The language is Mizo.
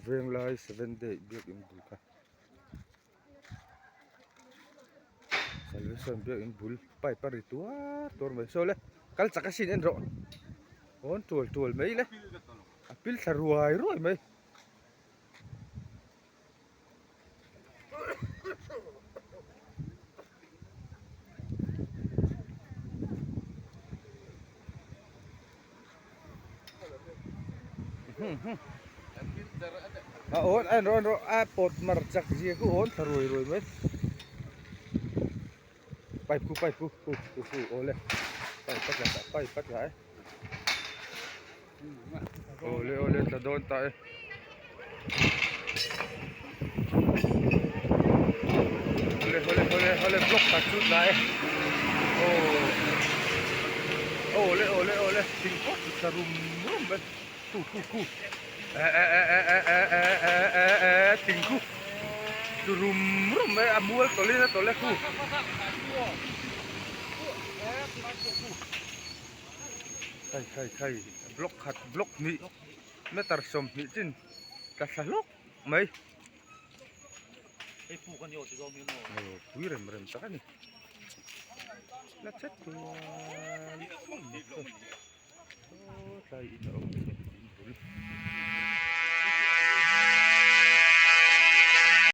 Venglai seven day biakin bul kha salvation biakin bul pipe a ri tuar tuar mai saw le kal chak asin en rawh awn tual tual mai le a pil thla ruai ruai mai. A awn a en rawh en rawh a pawt mar chak zia khu awn thla ruai ruai mai pipe khu pipe khu khu khu khu aw le pipe a tla ta pipe a tla e awle awle tla dawn ta e awle awle awle awle block khat chu tla e aw awle awle awle thing pawh chu tla rum rum mai khu khu khu e e e e e e e e e e thing khu tlu rum rum mai a mual tawlh in a tawlh e khu. Khai khai khai block khat block hnih meter 20 chin tla thla hlawk mai hei puk ani aw ti zawng hian aw aw pui rem rem tak ani la chet chuan saw tlai in a awm in bul.